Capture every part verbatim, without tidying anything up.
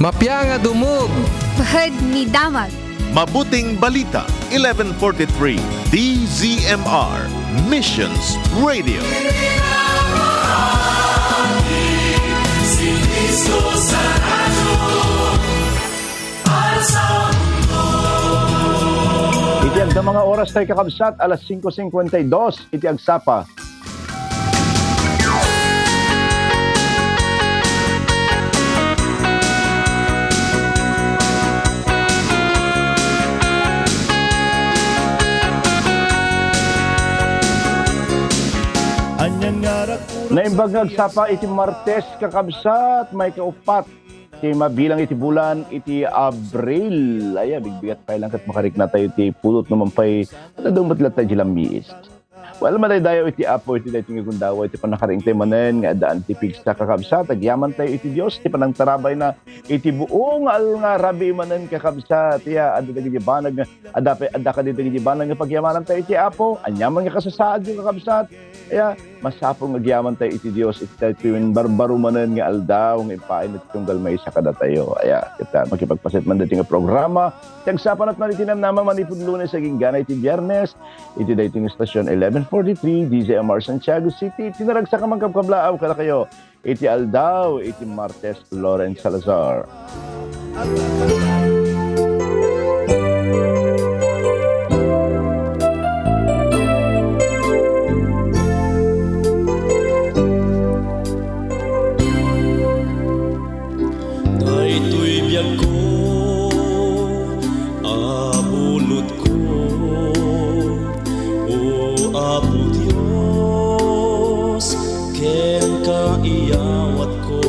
Mapia nga dumog. Pahad ni damag. Mabuting Balita, eleven forty-three, D Z M R, Missions Radio. Iti agdama nga oras tayo, kakabsat, alas singko singkwenta y dos iti agsapa. Naimbag nga agsapa iti Martes, kakabsat, maikaupat ti mabilang iti bulan iti Abril. Aya, bigbigat pay lang ket makarikna tayo iti pudot no man pay, ano, dummet latta iti lammiis. Well, madaydayaw iti Apo iti daytoy nga gundaway, iti pannakaring tayo manen nga addaan ti pigsa, kakabsat, agyaman tayo iti Dios, ti panangtarabayna iti buong al-, nga rabii manen, kakabsat. Aya, adda dagiti banag nga, adda pay, adda kadi dagiti banag nga pagyamanan tayo iti Apo. Aniaman nga kasasaadyo, kakabsat, aya, masapul nga agyaman tayo iti Dios iti daytoy barbaro manen nga aldaw nga impaayna ti tunggal maysa kadatayo. Aya, ket, ah, makipagpaset man daytoy nga programa. Ti agsapa natna iti namnama manipud Lunes agingga iti Biernes, iti daytoy nga estasyon eleven forty-three, D Z M R Santiago City. Iti naragsak a mangkabkablaaw kadakayo iti aldaw iti Martes, Lawrence Salazar. Daytoy biagko a bunotko, O Apo Dios, kenka iyawatko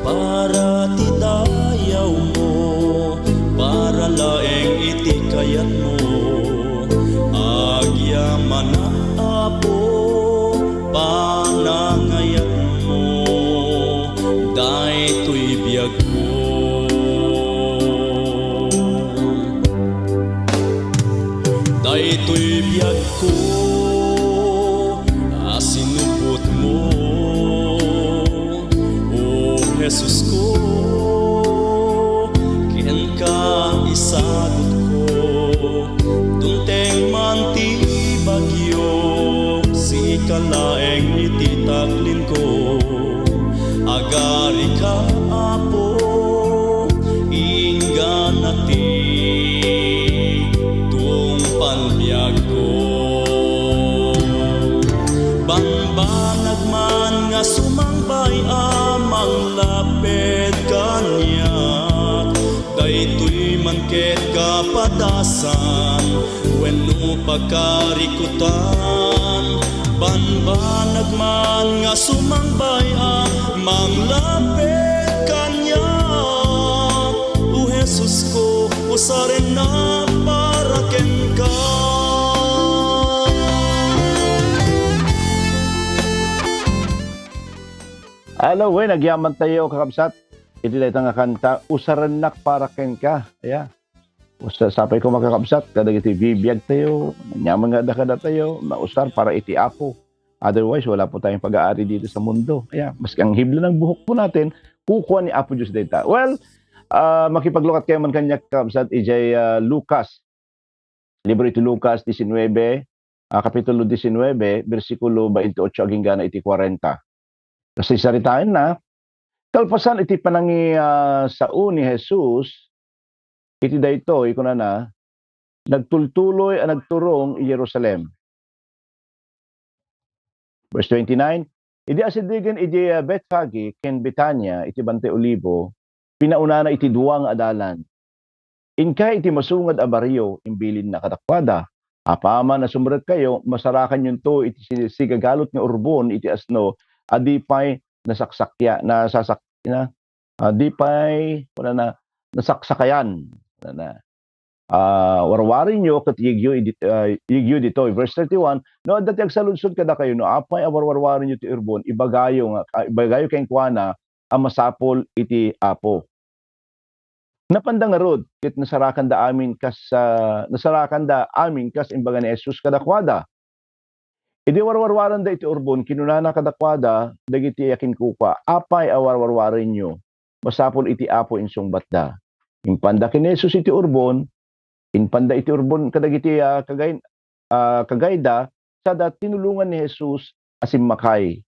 para ti dayawmo, para laeng iti kayatmo. Agyamanak, Apo, panangayatmo daytoy biagko. Daytoy biagko a sinubotmo, O Jesusko, kenka isadutko. Dumteng man ti bagyo, sika laeng iti taklinko. Agarika, Apo, inggana ti tungpal biagko. Bambanag man nga sumangbay a manglaped kaniak, daytoy man ket kapadasan wenno pakarikutan. Bambanag man nga sumangbay a manglaped kaniak, O Jesusko, usarennak para kenka. Hello, wen, agyaman tayo, kakabsat. Iti dayta nga kanta, Usarennak para kenka. Aya. Usa-, sapay ko, makakabsat, kadagiti bibiag tayo, nyaman nga adda kadatayo, mausar para iti Apo. Otherwise, wala po tayong pag-aari dito sa mundo. Kaya, maski ang hibla ng buhok po natin, kukuha ni Apo Diyos dayta. Well, ah, makipaglukat kayo man kaniak, kakabsat, ijay, ah, Lucas, libro iti Lucas diecinuebe, ah, kapitulo diecinuebe, bersikulo twenty-eight agingga na iti kuarenta. Kasi saritaen na, kalpasan iti panangi-, ah, sao ni Jesus, iti daytoy, kunana, nagtultuloy a nagturong iti Jerusalem. Verse twenty-nine, idi asidegen iti, ah, Bethphage ken Betania iti Bantay Olibo, pinaunana iti dua nga adalan. Inkay iti masungad a barrio, imbilinna kadakuada. Apaman a sumrekkayo, masarakanyonto iti si-, sigagalot nga urbon iti asno a di pay nasaksakya-, nasasak-, na, ah, di pay, wala na, nasaksakayan. Wala na. Ah, warwarenyo ket yegyo idi-, ah, yegyo ditoy. Verse thirty-one, no adda ti agsaludsod kadakayo, no apay a warwarwarenyo ti urbon, ibagayo nga, ah, ibagayo kenkuana a masapul iti Apo. Napanda ngarud ket nasarakanda amin kas, ah, nasarakanda amin kas imbaga ni Jesus kadakuada. Idi warwarwaranda iti urbon, kinunana kadakuada dagiti ayakinkukua, "Apay a warwarwarenyo? masapul iti Apo insungbatda. Impanda ken ni Jesus iti urbon, impanda iti urbon kadagiti, ah, kagay-, ah, kagayda, sada tinulongan ni Jesus a simmakay.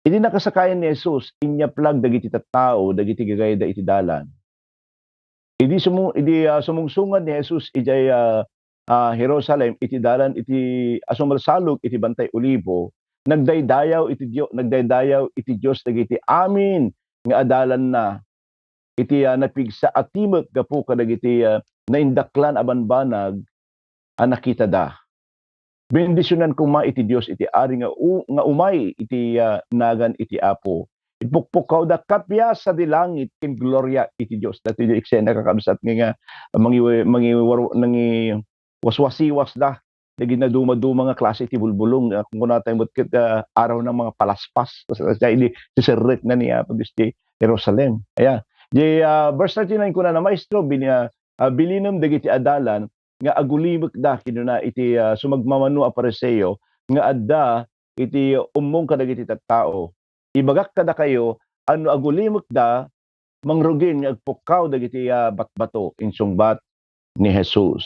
Idi nakasakayan ni Jesus, inyaplag dagiti tattao dagiti gagayda iti dalan. Idi sumu-, idi, ah, sumungsungad ni Jesus idiay, ah, ah, Jerusalem iti dalan iti a sumalsalog iti Bantay Olivo, nagdaydayaw iti Dio-, nagdaydayaw iti Dios dagiti amin nga adalanna iti, ah, napigsa a timek gapu kadagiti, ah, naindaklan a banbanag a nakitada. Bendisionan koma iti Dios iti ari nga u-, nga umay iti, ah, nagan iti Apo. Ipukpukkawda kappia sadi langit ken gloria iti Dios. Datoy di eksena, kakabsat, nga, nga mangiwe-, mangiwaro-, nangi-, waswasiwasda dagiti nadumaduma nga klase ti bulbulong, ah, kunkunatayo met ket, ah, araw na mga palaspas. Idi siserrekna ni Apo Dios ti Jerusalem. Aya. Di, ah, verse thirty-nine kunana, "Maestro, bini-, ah, ah, bilinem dagiti adalan nga agulimekda," kinuna iti, ah, sumagmamano a Fariseo nga adda iti ummong kadagiti tattao. "Ibagak kadakayo a no agulimekda, mangrugin nga agpukkaw dagiti, ah, batbato," insungbat ni Jesus.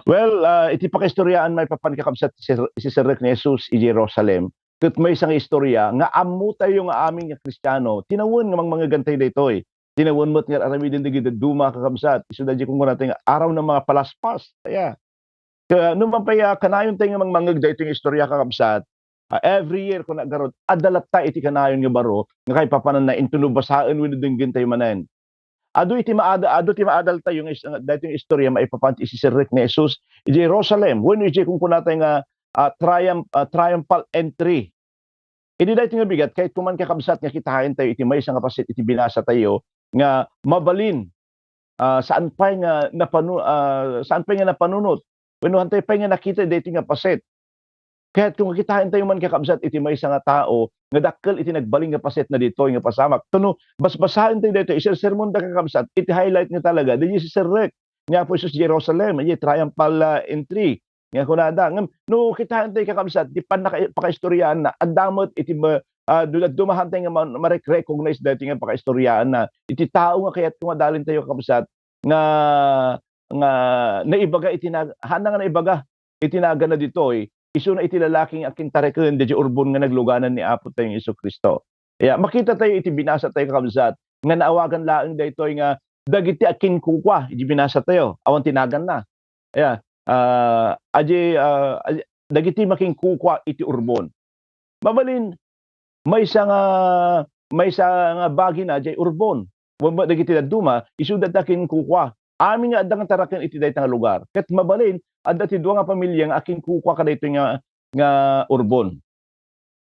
Well, ah, iti pakaistoriaan maipapan, kakabsat, sir-, siserrek ni Jesus iti Jerusalem, ket maysa nga istorya nga ammotayo nga amin nga Kristiano, tinawen nga mangmangegantayo daytoy. Tinawen met nga aramiden dagiti dadduma, kakabsat. Isuda di kunkunatayo nga araw na mga palaspas. Aya. Ka-, no man pay, ah, kanayon tayo nga mangmangeg daytoy nga istorya, kakabsat, ah, every year, kuna garud, adda latta iti kanayon nga baro nga kaipapananna inton no basaen wenno denggen tayo manen. Adu iti maada-, adu ti maadal tayo nga is-, nga daytoy nga istorya maipapan ti isiserrek ni Jesus iti Jerusalem wenno iti kunkunatayo nga, ah, triumph-, ah, triumphal entry. Idi daytoy nga bigat, kayatko man, kakabsat, nga kitaen tayo iti maysa nga paset iti binasa tayo nga mabalin, ah, saan pay nga napanu-, ah, saan pay nga napanunot wenno hantay pay nga nakita daytoy nga paset. Kayatko nga kitaen tayo man, kakabsat, iti maysa nga tao nga dakkel iti nagbalin nga paset na ditoy nga pasamak. Ta no basbasaen tayo daytoy, isersermonda, kakabsat, iti highlight nga talaga, daytoy siserrek ni Apo Jesus Jerusalem, iti triumphal, ah, entry nga kunada. Ngem no kitaen tayo, kakabsat, ti pannaka-, pakaistoryaanna, adda met iti ma-, ah, du-, dumahantay nga ma-, marek-recognize daytoy nga pakaistoryaanna. Iti tao nga kayatko nga adalen tayo, kakabsat, nga, nga naibaga iti na-, haanna nga naibaga iti naganna ditoy, isuna iti lalaki nga akintareken daydiay urbon nga nagluganan ni Apo tayo Jesu-Cristo. Kaya makita tayo iti binasa tayo, kakabsat, nga naawagan laeng daytoy nga dagiti akinkukua iti binasa tayo, awan ti naganna. Kaya, ah, adi, ah, adi, dagiti makinkukua iti urbon. Mabalin, maysa nga, maysa nga bagina diay urbon. Wen met dagiti dadduma, isuda ti akinkukua. Amin nga adda nga taraken iti dayta nga lugar. Ket mabalin, adda ti dua nga pamilia nga akinkukua kadaytoy nga, nga urbon.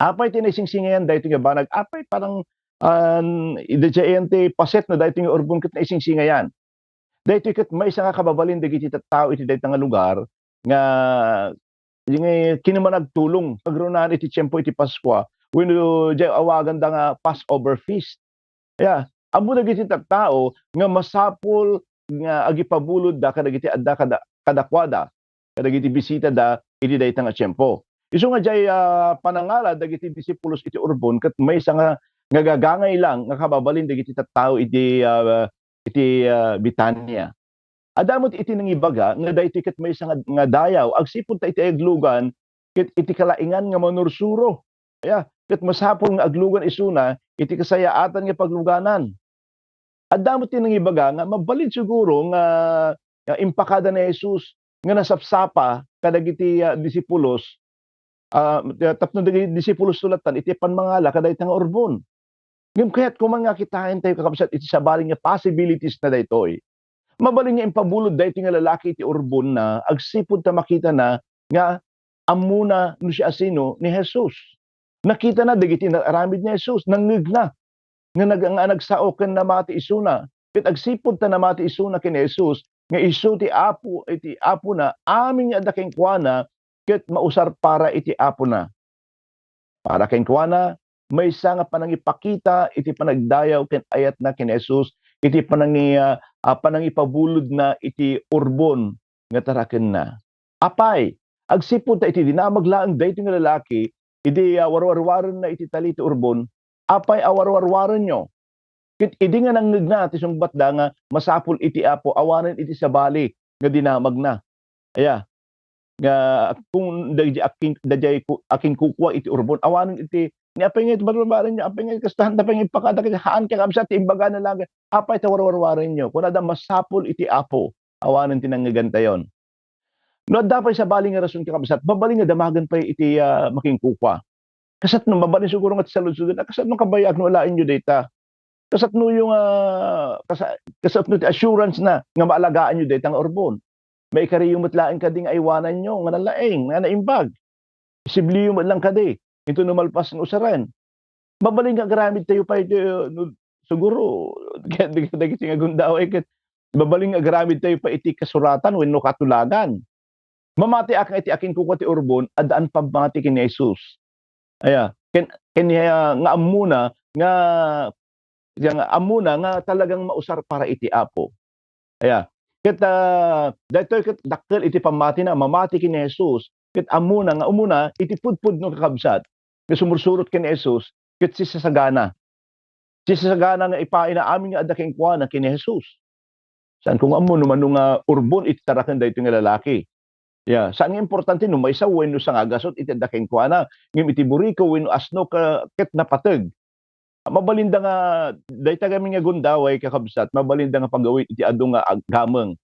Apay ti naisingsingayan daytoy nga banag? Apay parang, ah, idiay ti paset na daytoy nga urbon ket naisingsingayan? Daytoy ket maysa nga kababalin dagiti tattao iti dayta nga lugar nga, nga kinuna nga agtulong, agraman iti tiempo iti Paskua, wenno diay awaganda nga Passover feast. Kaya, ammo dagiti tattao nga masapul nga agipabulodda kadagiti adda kada-, kadakuada, kadagiti bisitada iti dayta nga tiempo. Isu nga diay, ah, panangala dagiti disipulos iti urbon ket maysa nga, nga gagangay lang nga kababalin dagiti tattao iti, ah, iti, ah, Betania. Adda met iti nangibaga nga daytoy ket maysa nga, nga dayaw agsipud ta iti aglugan ket iti kalaingan nga manursuro. Aya, ket masapul nga aglugan isuna iti kasayaatan nga pagluganan. Adda met ti nangibaga nga mabalin siguro nga, nga impakada ni Jesus nga nasapsapa kadagiti, ah, disipulos, ah, tapno dagiti disipulos tulatan iti pammangala kadayta nga urbon. Ngem kayatko man nga kitaentayo, kakabsat, iti sabali nga possibilities na daytoy. Mabalin nga impabulod daytoy nga lalaki iti urbonna agsipud ta makitana nga ammona no siasino ni Jesus. Nakitana dagiti inaramid ni Jesus, nangngegna nga nag-, nga nagsao ken namati isuna. Ket agsipud ta namati isuna ken ni Jesus, nga isu ti Apo, iti Apona, amin nga adda kenkuana, ket mausar para iti Apona. Para kenkuana, maysa nga panangipakita iti panagdayaw ken ayatna ken ni Jesus, iti panangi-, ah, ah, panangipabulodna iti urbon nga tarakenna. Apay, agsipud ta iti dinamag laeng daytoy nga lalaki, idi, ah, warwarwarenna iti tali ti urbon, apay a warwarwarenyo? Ket idi nga nangngegna ti sungbatda nga masapul iti Apo, awanen iti sabali nga dinamagna. Aya, nga kun daydi akin-, daydi ku-, akinkukua iti urbon, awanen iti, ni apay nga iti warwarenyo, apay nga kastahan, apay nga ipakada, haan, kakabsat, ti imbagana laeng, apay ta warwarenyo? Kunada, masapul iti Apo, awanen ti nangngegantayon. No adda pay sabali nga rason, kakabsat, mabalin nga damagen pay iti, ah, makinkukua. Kasatno, mabalin siguro nga ti saludsodon, a, kasatno kabayag no alaenyo dayta? Kasatnoyo nga, kasa-, kasatno ti assurance na nga maalagaanyo dayta nga urbon? Maikariyo met laeng kadi nga aywananyo nga nalaing, nga naimbag? Sibliyo met lang kadi, inton no malpas nga usaren? Mabalin nga agaramidtayo pay iti, no, siguro, dagiti nga gundaway ket mabalin nga agaramidtayo pay iti kasuratan wenno katulagan. Mamatiak nga iti akinkukua ti urbon, addaan pammati ken ni Jesus. Aya, ken, ken, ah, nga ammona nga, nga ammona nga talagang mausar para iti Apo. Aya, ket, ah, daytoy ket dakkel iti pammatina, mamati ken ni Jesus, ket ammona nga umuna iti pudpudno, kakabsat, nga sumursurot ken ni Jesus, ket sisasagana. Sisasagana nga ipaayna amin nga adda kenkuana ken ni Jesus. Saanko nga ammo no mano nga urbon iti taraken daytoy nga lalaki. Ya, saan nga importante no maysa wenno sangagasut iti adda kenkuana, ngem iti buriko wenno asno ka-, ket napateg. Mabalinda nga, dayta gamin nga gundaway, kakabsat, mabalinda nga pagawid iti adu nga ag-, gameng.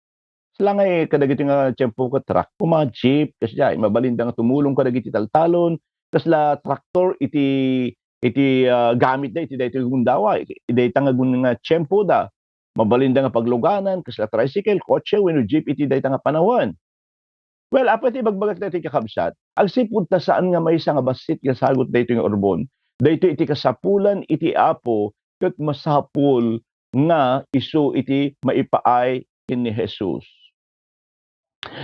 Sala nga, eh, kadagiti nga tiempo ket truck koma, jeep, kasdiay. Mabalinda nga tumulong kadagiti taltalon, kasla traktor iti, iti, ah, gamitda iti daytoy gundaway, iti dayta nga gun-, nga tiempoda. Mabalinda nga pagluganan, kasla tricycle, kotse, wenno jeep iti dayta nga panawen. Well, apay ti ibagbagak daytoy, kakabsat? Agsipud ta saan nga maysa nga bassit nga sagut daytoy nga urbon, daytoy iti kasapulan iti Apo, ket masapul nga isu iti maipaay ken ni Jesus.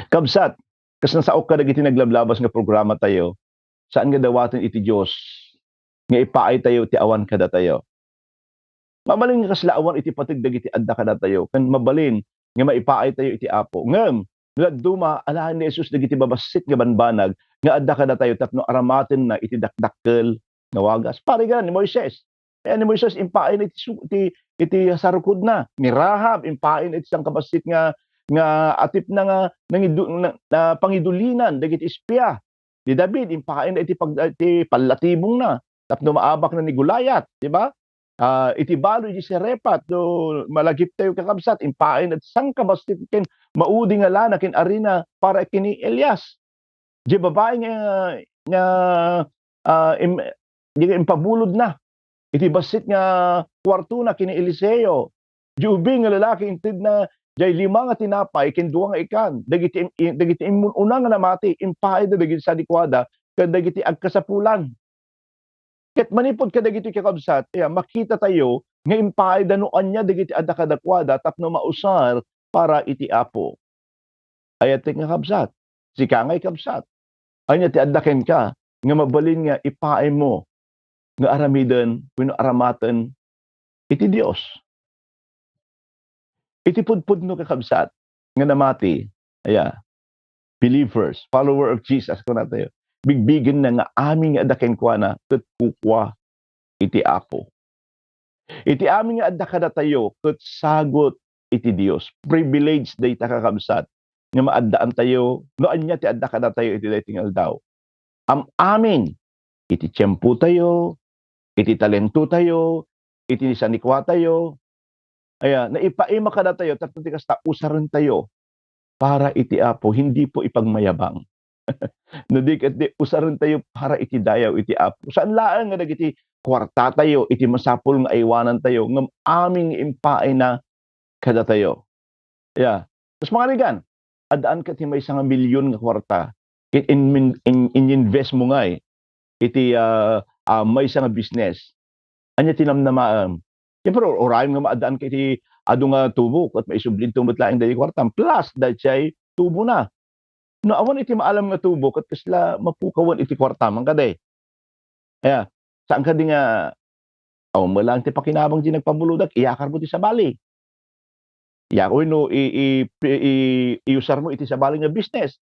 Kabsat, kas nasaok kadagiti naglablabas nga programatayo, saan nga dawaten iti Dios nga ipaaytayo ti awan kadatayo. Mabalin nga kasla awan iti pateg dagiti adda kadatayo, ken mabalin nga maipaaytayo iti Apo. Ngem, no dadduma, alaen ni Jesus dagiti babassit nga banbanag nga adda kadatayo tapno aramatenna iti dakdakkel nga wagas. Parigan ni Moises. Kaya ni Moises, impaayna iti su-, iti, iti sarukodna. Ni Rahab, impaayna iti sangkabassit nga, nga atipna nga nangidu-, na, na pangidulinan dagiti espia. Ni David, impaayna iti pag-, iti pallatibongna tapno maabakna ni Goliat, di ba? Ah, iti balo iti Sarefat, no malagiptayo, kakabsat, impaayna iti sangkabassit ken maudi nga lana ken arina para ken ni Elias. Di babai nga, nga, ah, im-, di nga impabulodna iti bassit nga kuartona ken ni Eliseo. Di ubing nga lalaki, intedna jay lima nga tinapay ken dua nga ikan. Dagiti im-, i-, dagiti immun-una nga namati, impaayda dagiti sadikuada ken dagiti agkasapulan. Ket manipud kadagiti, kakabsat, ya, makitatayo nga impaayda no ania dagiti adda kadakuada tapno mausar para iti Apo. Ayatek nga kabsat, sika nga ikabsat, ania ti adda kenka nga mabalin nga ipaaymo nga aramiden wenno aramaten iti Dios? Iti pudpudno, kakabsat, nga namati, aya, believers, follower of Jesus, kunatayo, bigbigenna nga amin nga adda kenkuana ket kukua iti Apo. Iti amin nga adda kadatayo ket sagut iti Dios. Privilege dayta, kakabsat, nga maaddaantayo no ania ti adda kadatayo iti daytoy nga aldaw. Am-amin iti tiempotayo, iti talentotayo, iti sanikuatayo, aya, naipaima kadatayo tapno ti kasta, usarentayo para iti Apo, hindi po ipagmayabang. No di ket di, usarentayo para iti dayaw iti Apo. Saan laeng nga dagiti kuartatayo iti masapul nga aywanantayo, ngem amin nga impaayna kadatayo. Ya. Kas pangarigan, addaan ket ti maysa nga milyon nga kuarta, ket in-, in-, in-, in-invest mo ngay iti, ah, ah, maysa nga business. Ania ti namnamaem? Siyempre, ur-, urayen nga maaddaan ka iti adu nga tubo, ket maisubli met laeng daydi kuartam, plus daydiay tubona. No awan iti maalam nga tubo, ket kasla mapukawen iti kuartam, kadi? Aya, saan kadi nga, awan met laeng ti pakinabang ti nagpabulodak, iyakarmo ti sabali. Ya, wenno i-, i-, i-, iusarmo iti sabali nga business.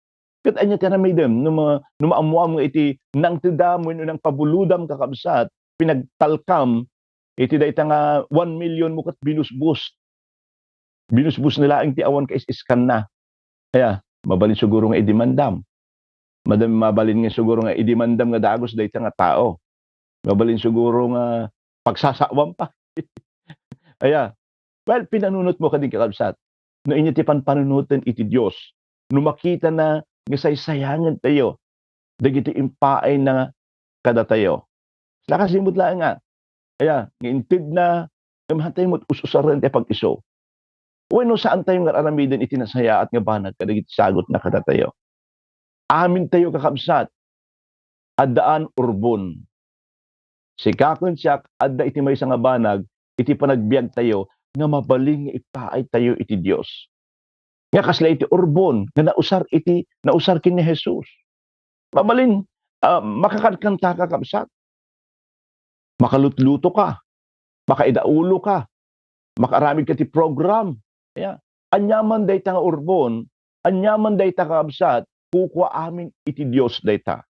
Ket ania ti aramidem no ma-, no maammoam nga iti nangtedam wenno nangpabulodam, kakabsat, pinagtalkam Iti dayta nga one million mo ket binusbos. Binusbos na laeng ti awan kais-iskanna. Aya, mabalin siguro nga idimandam. Madam, mabalin nga siguro nga idimandam nga dagus dayta nga tao. Mabalin siguro nga pagsasawam pa. Aya, well, pinanunot mo kadi, kakabsat. No inya ti panpanunoten iti Dios, no makitana nga saysayangentayo dagiti impaayna kadatayo. Lakasimot laeng nga, aya, nga intedna, nga mahantayo met us-usaren ti pag-isu. Wenno saantayo nga aramiden iti nasayaat nga banag kadagiti sagutna kadatayo. Amintayo, kakabsat, addaan urbon. Sika ken siak, adda iti maysa nga banag iti panagbiagtayo nga mabalin nga ipaaytayo iti Dios. Nga kasla iti urbon nga nausar iti, nausar ken ni Jesus. Mabalin, ah, makakankanta, kakabsat. Makalutluto ka, makaidaulo ka, makaaramid ka ti program. Aya, aniaman dayta nga urbon, aniaman dayta, kakabsat, kukua amin iti Dios dayta.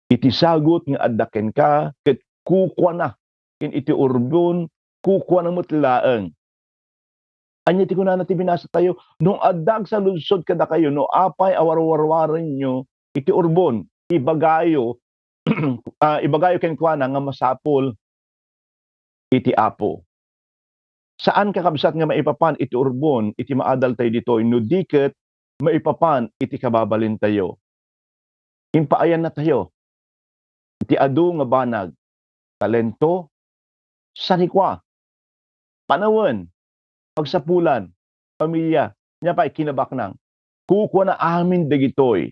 Iti sagut nga adda kenka, ket kukuana, ken iti urbon, kukuana met laeng. Ania ti kunana ti binasatayo? No adda agsaludsod kadakayo no apay a warwarwarenyo iti urbon, ibagayo, ah, ibagayo kenkuana nga masapul iti Apo. Saan, kakabsat, nga maipapan iti urbon iti maadaltayo ditoy, no di ket maipapan iti kababalintayo. Impaayannatayo iti adu nga banag, talento, sarikua, panawen, pagsapulan, pamilia, nia pay, kinabaknang. Kukuana amin dagitoy.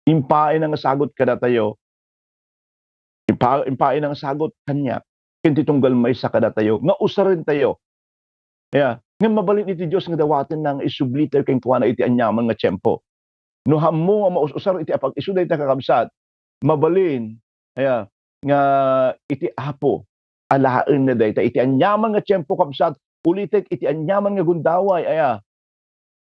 Impaayna nga sagut kadatayo. Impa-, impaayna nga sagut kaniak. Ken ti tunggal maysa kadatayo nga usarentayo. Aya, ngem mabalin iti Dios nga dawatenna nga isublitayo kenkuana iti aniaman nga tiempo. No ammo nga maus-usar iti apag-isu dayta, kakabsat, mabalin, aya, nga iti Apo alaenna dayta iti aniaman nga tiempo, kabsat, ulitek, iti aniaman nga gundaway, aya,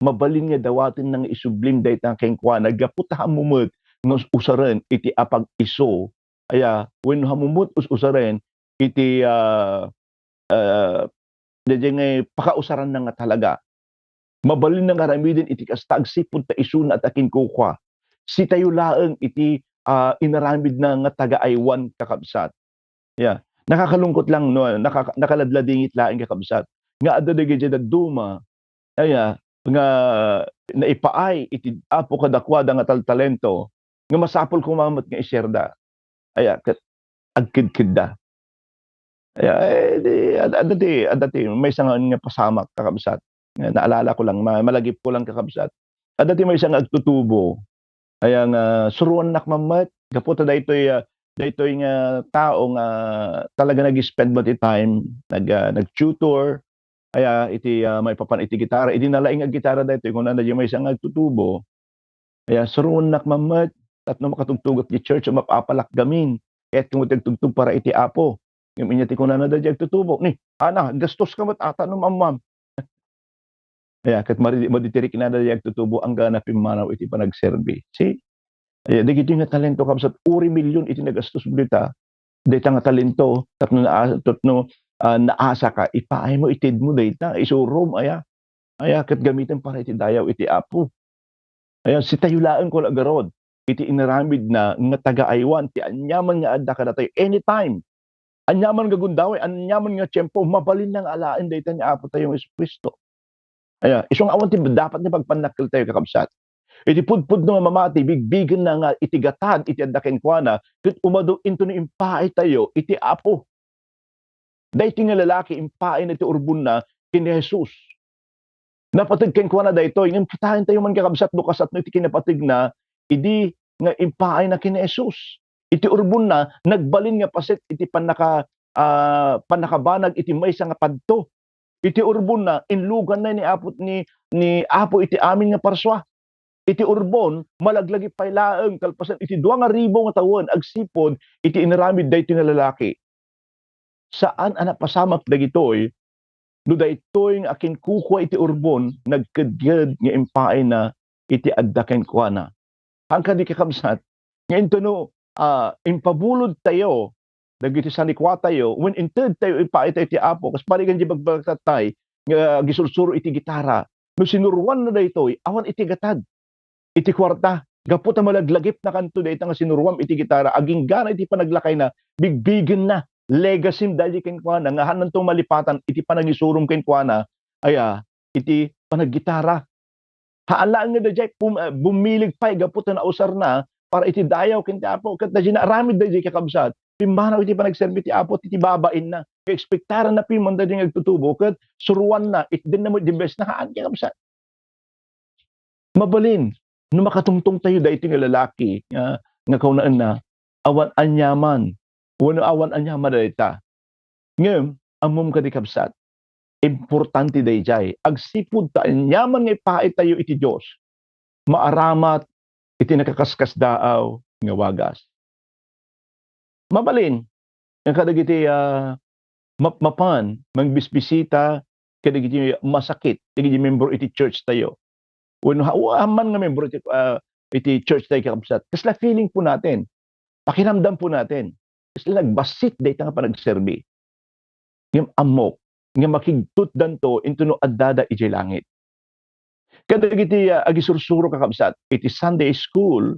mabalin nga dawatenna nga isublim dayta kenkuana gapu ta ammo met nga us-usaren iti apag-isu, aya, wenno ammo met us-usaren iti, ah, ah, daydiay nga pakausaranna nga talaga. Mabalinna nga aramiden iti kasta agsipud ta isuna ta kinkukua. Sitayo laeng iti, ah, inaramidna nga taga-aywan, kakabsat. Ya, nakakalungkot lang, no, nakaka-, nakaladladingit laeng, kakabsat, nga adda dagiti dadduma, aya, nga naipaay iti Apo kadakuada nga taltalento, nga masapul koma met nga i-share da. Aya, ket agkedkedda. Aya, eh, di, ad-, adda ti, adda ti maysa nga, nga pasamak, kakabsat. Nga naalala ko lang, ma-, malagip ko lang, kakabsat. Adda ti maysa nga agtutubo. Aya nga, suruannak man met, gapu ta daytoy, ah, daytoy nga tao nga talaga nag-spend met ti time, nag-, ah, nag-tutor, aya, iti, ah, maipapan iti gitara. Idi nalaing nga gitara daytoy, kunana di maysa nga agtutubo, aya, suruannak man met, tapno makatugtogak ti church a mapapalak gamin. Kayatko met ti agtugtog para iti Apo. Ngem inya ti kunana daydi agtutubo, ni, ana, gastoska met ata no maammom. Aya, ket madi-, maditiri kenkuana daydi agtutubo, anggana pimmanaw iti panagserbi. See? Aya, dagitoy nga talento, kabsat, uri million iti nagastos dita. Dayta nga talento, tapno naa-, tapno, ah, naasaka, ipaaymo, itedmo dayta, isurom, aya. Aya, ket gamitem para iti dayaw iti Apo. Aya, sitayo laeng, kua la garud, iti inaramidna nga taga-aywan ti aniaman nga adda kadatayo anytime. Aniaman nga gundaway, aniaman nga tiempo, mabalinna nga alaen dayta ni Apo tayo nga Jesu-Cristo. Aya, isu nga awan ti dapat nga pagpannakkeltayo, kakabsat. Iti pudpudno nga mamati, bigbigenna nga iti gatad iti adda kenkuana, ket umadu intono impaaytayo iti Apo. Daytoy nga lalaki, impaayna ti urbonna ken ni Jesus. Napateg kenkuana daytoy, ngem kitaentayo man, kakabsat, no kasatno iti kinapategna idi nga impaayna ken ni Jesus. Iti urbonna, nagbalin nga paset iti pannaka-, ah, pannakabanag iti maysa nga padto. Iti urbonna, inluganna ni Apo, ni, ni Apo iti amin nga parsua. Iti urbon, malaglagip pay laeng kalpasan iti dua nga ribu nga tawen agsipud iti inaramid daytoy nga lalaki. Saan a napasamak dagitoy no daytoy nga akinkukua iti urbon nagkedked nga impaayna iti adda kenkuana. Haan kadi, kakabsat, nga intono, ah, impabulodtayo dagiti sanikuatayo, wen inted tayo ipaay tayo ti Apo, kas parigan di bagbagatay nga agisursuro iti gitara. No sinuruanna daytoy, awan iti gatad iti kuarta. Gapu ta malaglagipnakanto dayta nga sinuruam iti gitara, aginggana iti panaglakayna, bigbigenna, legacy-m daydi kenkuana, nga haannanto malipatan iti panangisurom kenkuana, aya, iti panaggitara. Haan laeng nga daydiay pum-, ah, bumileg pay gapu ta nausarna para iti dayaw ken ti Apo. Ket daydiay naaramid daydiay, kakabsat, pimmanaw iti panagserbi ti Apo iti babainna. Kaekspektaranna piman daydiay nga agtutubo ket suruanna, itdenna met di best na haan, kakabsat. Mabalin, no makatungtong tayo daytoy nga lalaki nga, nga kaunaenna, awan aniaman, wenno awan aniaman dayta. Ngem, ammom kadi, kabsat, importante daydiay. Agsipud ta aniaman nga ipaay tayo iti Dios, maaramat iti nakaskasdaaw nga wagas. Mabalin nga kadagiti, ah, map-, mapan mangbisbisita kadagiti masakit dagiti membro iti church tayo. Wenno ha-, awan man nga membro iti, ah, iti church tayo, kakabsat. Kasla feeling po natin. Pakiramdam po natin. Kasla nagbassit dayta nga panagserbi. Ngem ammok nga makigtutdanto intono addada idiay langit. Kadagiti, ah, agisursuro, kakabsat, iti Sunday school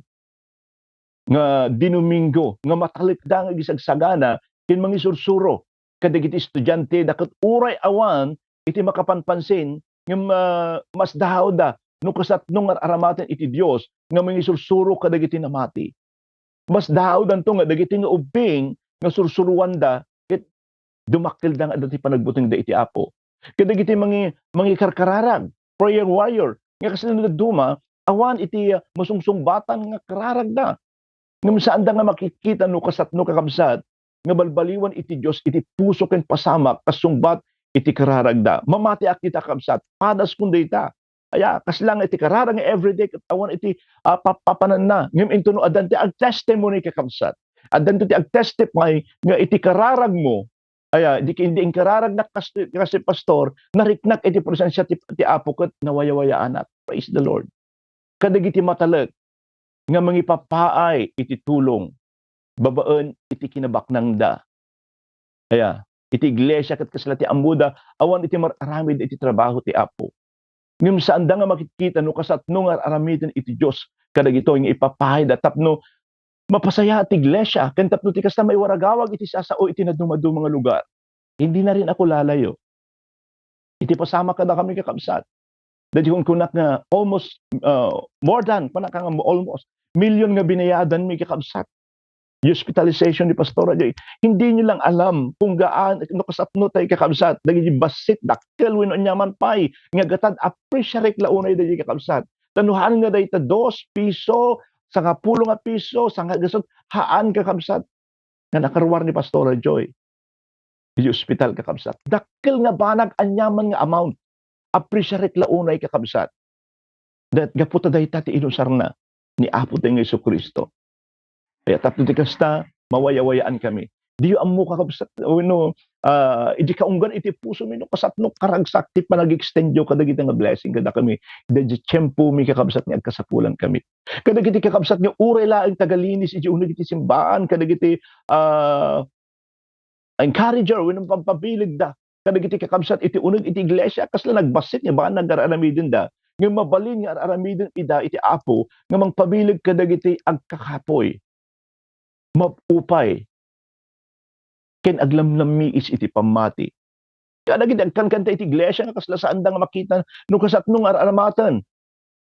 nga dinuminggo, nga matalekda nga agisagsagana ken mangisursuro kadagiti estudiante da ket uray awan iti makapanpansin ngem, ah, masdaawda no kasatno nga ar-aramaten iti Dios nga mangisursuro kadagiti namati. Masdaawdanto nga dagiti nga ubbing nga sursuroanda ket dumakkelda nga adda ti panagbutengda iti Apo. Kadagiti mangi-, mangikarkararag, prayer warrior, nga kasla no dadduma, awan iti, ah, masungsungbatan nga kararagda. Ngem saanda nga makikita no kasatno, kakabsat, nga balbaliwan iti Dios iti puso ken pasamak a sungbat iti kararagda. Mamatiak ita, kabsat, padaskon dayta. Aya, kasla nga iti kararag nga everyday ket awan iti, ah, pa-, papananna. Ngem intono addan ti agtestimony, kakabsat. Addanto ti agtestify nga iti kararagmo, aya, di, di inkararagnak kas-, kas pastor, nariknak iti presensia ti, ti Apo ket nawayawayaanak. Praise the Lord. Kadagiti matalek nga mangipapaay iti tulong babaen iti kinabaknangda. Aya, iti iglesia ket kasla ti ammoda, awan iti mar-aramid iti trabaho ti Apo. Ngem saanda nga makitkita no kasatno nga ar-aramiden iti Dios kadagitoy nga ipapayda tapno mapasayaat ti iglesia ken tapno ti kasta maiwaragawag iti sasao iti nadumaduma nga lugar. Hindi na rin ako lalayo. Iti pasamak kadakami, kakabsat. Daydi kunkunak nga almost, uh, more than, panaka nga almost, million nga binayadanmi, kakabsat. Hospitalization ni Pastora Joy. Hindi nyo lang alam kung gaan, no kasatno tayo, kakabsat. Dagiti bassit, dakkel, wenno aniaman pay, nga gatad, appreciate la unay dagiti, kakabsat. Ta no haan nga dayta dos piso, sangapulo nga piso, sanga gasut, haan, kakabsat, nga nakaruar ni Pastora Joy. Iti ospital, kakabsat. Dakkel nga banag, aniaman nga amount. Appreciate la unay, kakabsat. Dat gapu ta dayta ti inusarna ni Apo tayo nga Jesu-Cristo. Kaya tapno ti kasta, mawayawayaan kami. Diyo ammo, kakabsat, wenno, ah, idi kaunggan iti puso mi, no kasatno karagsak ti panag-extend yo kadagita nga blessing kadakami. Daydi tiempo mi, kakabsat, nga agkasapulan kami. Kadagiti kakabsat nga uray laeng tagalinis iti uneg iti simbaan, kadagiti, ah, encourager wenno pampabilegda kadagiti kakabsat iti uneg iti iglesia, kasla nagbassit nga baka nagar-aramidenda, ngem mabalin nga ar-aramiden ida iti Apo nga mangpabileg kadagiti agkakapuy, mapupay, ken aglamlammiis iti pammati. Kadagiti agkankanta iti iglesia nga kasla saanda nga makita no kasatno nga ar-aramaten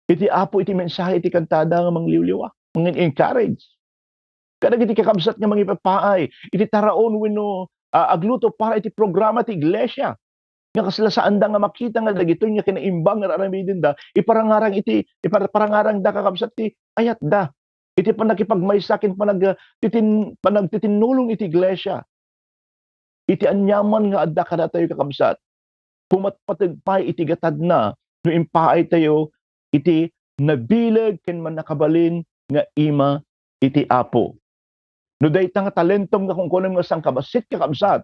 iti Apo iti mensahe iti kantada nga mangliwliwa, mangin-encourage. Kadagiti kakabsat nga mangipapaay iti taraon wenno, ah, agluto para iti programa ti iglesia. Nga kasla saanda nga makita nga dagitoy nga kinaimbag nga ar-aramidenda, iparangarang iti, ipar-, parangarangda, kakabsat, ti ayatda. Iti pannakipagmaysa ken panag-, titin-, panagtitinnulong iti iglesia. Iti aniaman nga adda kadatayo, kakabsat, pumatpateg pay iti gatadna no impaay tayo iti nabileg ken mannakabalin nga ima iti Apo. No dayta nga talentom nga kunkunem nga sangkabassit, kakabsat,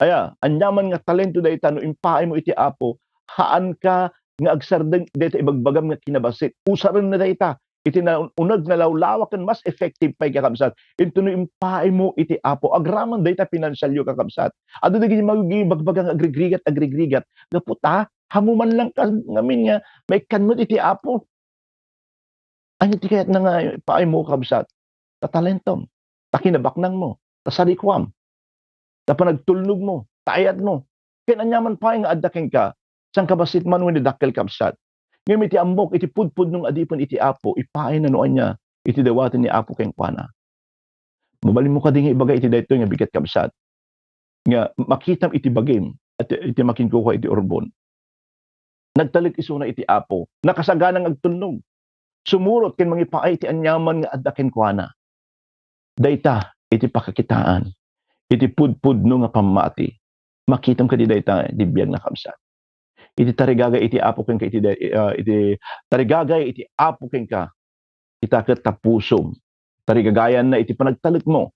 aya, aniaman nga talento dayta, no impaaymo iti Apo, haanka nga agsardeng dayta ibagbagam nga kinabassit. Usarenna dayta iti na-, uneg nalawlawa ken mas effective pay, kakabsat, intono impaaymo iti Apo. Agraman dayta pinansialyo, kakabsat. Adu dagiti magi-, bagbaga nga agrigrigat, agrigrigat. Gapu ta, hamuman lang ka ngamin nga maikkan met iti Apo. Ania ti kayatna nga ipaaymo, kabsat? Ta talentom, ta kinabaknangmo, ta sarikuam, ta panagtulnogmo, ta ayatmo, ken aniaman pay nga adda kenka, saan ka bassit man wenno dakkel, kabsat. Ngem iti ammok, iti pudpudno nga adipen iti Apo, ipaayna no ania iti dawaten ni Apo kenkuana. Mabalinmo kadi nga ibaga iti daytoy nga bigat, kabsat, nga makitam iti bagim, iti, iti makinkukua iti urbon? Nagtalek isuna iti Apo, nakasagana nga agtulnog, sumurot ken mangipaay iti aniaman nga adda kenkuana. Dayta iti pakakitaan, iti pudpudno nga pammati. Makitam kadi dayta iti biagna, kabsat? Iti tarigagay iti Apo kenka, iti day-, ah, iti tarigagay iti Apo kenka, ita ket ta pusom. Tarigagayanna iti panagtalekmo,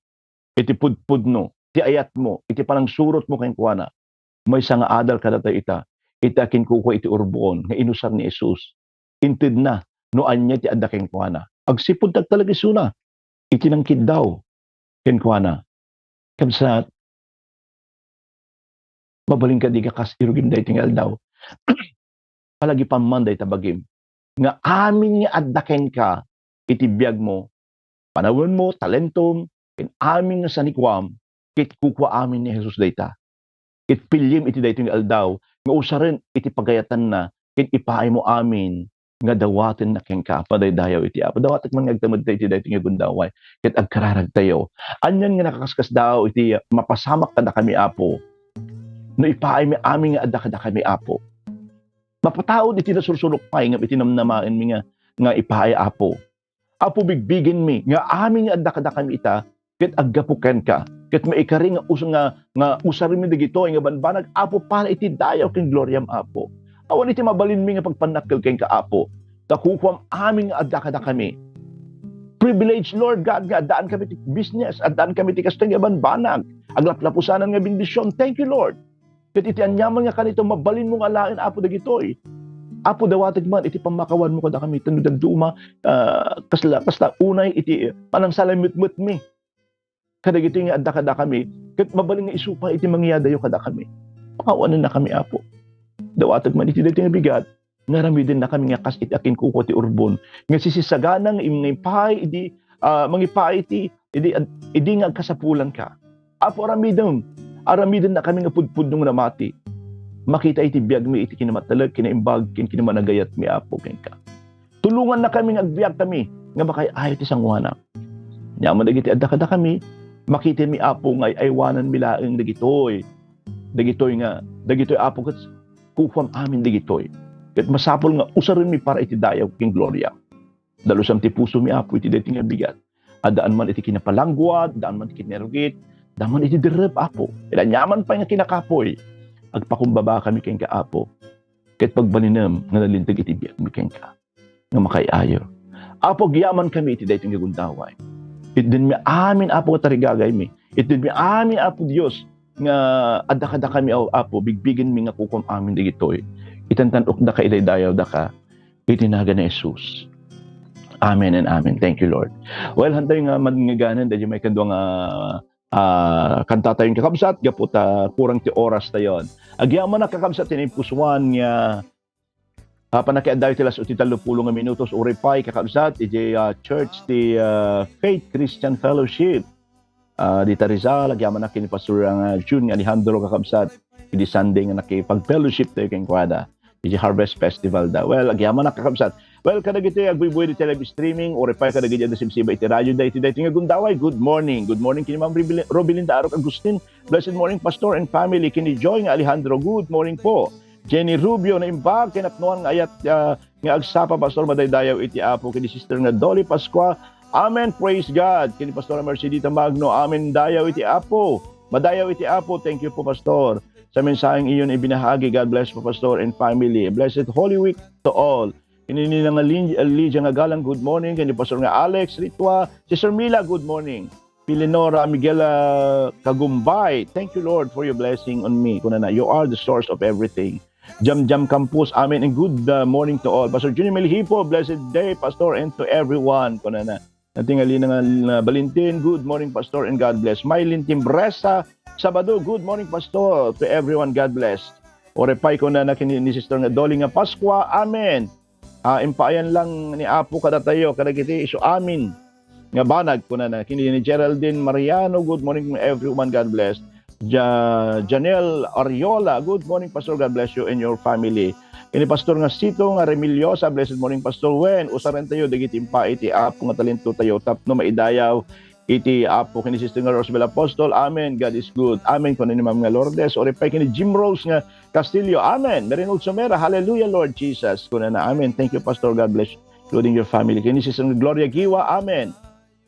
iti pudpudno, ti ayatmo, iti panangsurotmo kenkuana. Maysa nga adal kadatayo ita, iti akinkukua iti urbon nga inusar ni Jesus. Intedna no ania ti adda kenkuana. Agsipud ti agtalek isuna iti nangkiddaw kenkuana. Kabsat, mabalin kadi nga kas irugim daytoy nga aldaw? Palagipan man dayta bagim nga amin nga adda kenka iti biagmo, panawenmo, talentom, ken amin nga sanikuam, ket kukua amin ni Jesus dayta. Ket piliem iti daytoy nga aldaw nga usaren iti pagayatanna ken ipaaymo amin nga dawatenna kenka. Padaydayaw iti Apo. Dawatek man nga agtamedtayo iti daytoy nga gundaway ket agkararagtayo. Anian nga nakakaskasdaaw iti mapasamak kadakami, Apo, no ipaaymi amin nga adda kadakami, Apo. Mapataud iti nasursurok pay ngem iti namnamaenmi nga, nga ipaay, Apo. Apo, bigbigenmi nga amin nga adda kadakami ita ket aggapu kenka, ket maikari nga us-, nga, nga usarmi dagitoy nga banbanag, Apo, para iti dayaw ken gloriam, Apo. Awan iti mabalinmi nga pagpannakkel kenka, Apo, ta kukuam amin nga adda kadakami. Privilege, Lord God, nga addaan kami ti business, addaan kami ti kastoy nga banbanag, aglaplapusanan nga bendision. Thank you, Lord. Ket iti aniaman nga kanito, mabalinmo nga alaen, Apo, dagitoy. Apo, dawatek man iti pammakawanmo kadakami, ta no dadduma, ah, kasla, kasla unay iti panangsalametmetmi kadagitoy nga adda kadakami, ket mabalin nga isu pay iti mangyadayo kadakami. Pakawanennakami, Apo. Dawatek man iti daytoy nga bigat, nga aramidennakami nga kas iti akinkukua ti urbon, nga sisisagana nga im-, nga impaay idi, ah, mangipaay iti, idi, idi nga agkasapulanka. Apo, aramidem, aramidennakami nga pudpudno nga namati. Makita iti biagmi iti kinamatalek, kinaimbag, ken kinamanagayatmi, Apo, kenka. Tulongannakami nga agbiagkami nga makaay-ayo ti sangoanam. Ania man dagiti adda kadakami, makitami, Apo, nga ay-aywananmi laeng dagitoy. Dagitoy nga, dagitoy, Apo, ket kukuam amin dagitoy. Ket masapul nga usarenmi para iti dayaw ken gloria. Dalusam ti pusomi, Apo, iti daytoy nga bigat. Addaan man iti kinapalangguad, addaan man iti kinarugit, addaan man iti derrep, Apo. Iti aniaman pay nga kinakapuy, agpakumbabakami kenka, Apo. Ket pagbalinem nga nalinteg iti biagmi kenka nga makaay-ayo. Apo, agyamankami iti daytoy nga gundaway. Itdenmi amin, Apo, nga tarigagaymi. Itdenmi amin, Apo Dios, nga adda kadakami, Apo, bigbigenmi nga kukuam amin dagitoy. Itantan-okdaka, idaydayawdaka iti nagan ni Jesus. Amen and amen. Thank you, Lord. Well, hantay nga madngeganan, daydi maikadua nga, ah, kantatayon, kakabsat, gapu ta kurang ti orastayon. Agyamanak, kakabsat, ti naimpusoan nga Ah, panakiaddayo ti las-, ti tallopulo nga minutos, uray pay, kakabsat, idiay, ah, church ti, ah, Faith Christian Fellowship. Ah, dita Rizal, agyamanak ken ni Pastor, ah, Jun Alejandro, kakabsat, idi Sunday nga nakipag-fellowship tayo kenkuana. Idiay Harvest Festival da. Well, agyamanak, kakabsat. Well, kadagiti agbuybuy iti live streaming, uray pay kadagiti adda sibsiba iti radio da, iti daytoy nga gundaway. Good morning. Good morning ken ni Ma'am Robilin-, Robilinda Arok Agustin. Blessed morning, Pastor and family. Ken ni Joy nga Alejandro. Good morning po. Jenny Rubio, naimbag ken napnoan nga ayat, ah, nga agsapa, Pastor, madaydayaw iti Apo. Ken ni Sister nga Dolly Pascua, amen, praise God. Ken ni Pastor Mercedita Magno, amen, dayaw iti Apo. Madayaw iti Apo. Thank you po, Pastor, sa mensaheng iyon ibinahagi. God bless po, Pastor and family. A blessed Holy Week to all. Ken ni Nina nga Lin-, Lydia nga Galang, good morning. Ken ni Pastor nga Alex Ritua, Sister Mila, good morning. Pilinora Miguel, ah, Kagumbay, thank you, Lord, for your blessing on me. Kunana, you are the source of everything. Jam Jam Campus, amen, and good, uh, morning to all. Pastor Junior Melhipo, blessed day, Pastor, and to everyone. Kunana, natingali na nga, na Valentin, good morning, Pastor, and God bless. Mylene Timbresa, Sabado, good morning, Pastor, to everyone, God bless. Uray pay kunana ken ni Sister nga Dolly nga Pascua, amen. Ah, impaayan lang ni Apo kadatayo, kadagiti isu amin nga banag, kunana. Ken ni Geraldine Mariano, good morning everyone, God bless. Ja-, Janelle Ariola, good morning, Pastor, God bless you and your family. Ken ni Pastor nga Sito nga Remiliosa, blessed morning, Pastor. Wen, usarentayo dagiti impaay ti Apo nga talento tayo tapno maidayaw iti Apo. Ken ni Sister nga Rosabel Apostol, amen, God is good. Amen, kuna ni Ma'am nga Lourdes. Uray pay ken ni Jim Rose nga Castillo, amen. Merinol Sumera, hallelujah, Lord Jesus. Kunana, amen. Thank you, Pastor. God bless you, including your family. Ken ni Sister Gloria Giwa, amen.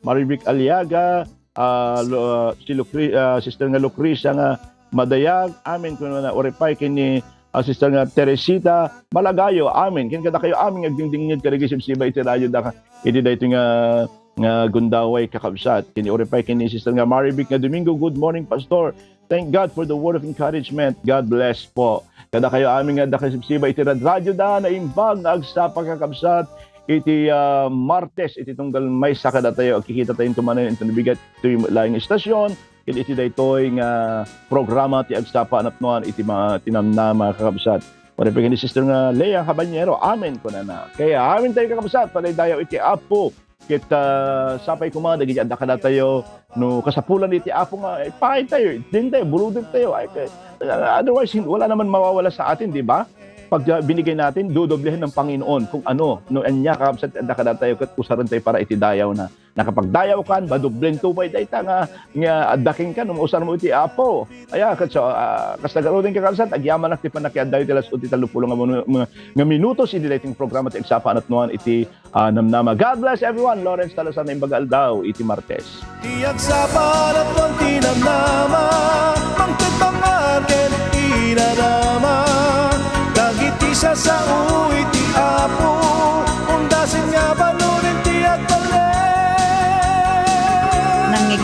Marivic Aliaga, ah, Lu-, ah, si Lucre-, ah, Sister nga Lucrecia nga Madayag, amen. Kunana, uray pay ken ni, ah, Sister nga Teresita Malagayo, amen. Ken kadakayo, amen, nga agdingdingngeg kadagiti sibsiba iti radyo da, iti daytoy nga, nga gundaway, kakabsat. Ken ni uray pay ken ni Sister nga Marivic nga Domingo, good morning, Pastor. Thank God for the word of encouragement. God bless po. Kadakayo amin nga adda kasibsiba iti rad-, radyo da, naimbag nga agsapa, kakabsat, iti, ah, Martes, iti tunggal maysa kadatayo, agkikita tayo tumanen iti nabigat iti laing istasyon, ken iti daytoy nga programa ti Agsapa a Napnuan iti mga tinamnama, kakabsat. Uray pay ken ni Sister nga Lea Habanero, amen, kunana. Kaya amin tayo, kakabsat, panagdayaw iti Apo. Ket, ah, sapay koma dagiti adda kadatayo, no kasapulan iti Apo nga ipaay tayo, itdin tayo, buluden tayo. Ay, kay, ah, otherwise, hin-, wala naman mawawala sa atin, di ba? Pag, ah, binigay natin, dodoblehen ng Panginoon kung ano, no ania, kakabsat, adda kadatayo, ket usaren tayo para iti dayaw na. Nakapagdayaw kan, madoblen to pay dayta nga, nga adda kenka, no mausar mo iti Apo. Aya, ket so, ah, kas nagaruden, kakabsat, agyamanak ti pannakiaddayo ti las-, ti tallopulo nga minu-, nga, nga minutos iti daytoy programa ti Agsapa a Napnuan iti ah, namnama. God bless everyone. Lawrence Salazar na imbaga aldaw iti Martes. Ti Agsapa a Napnuan ti namnama, mangted mangngeg ken inadama, dagiti sasao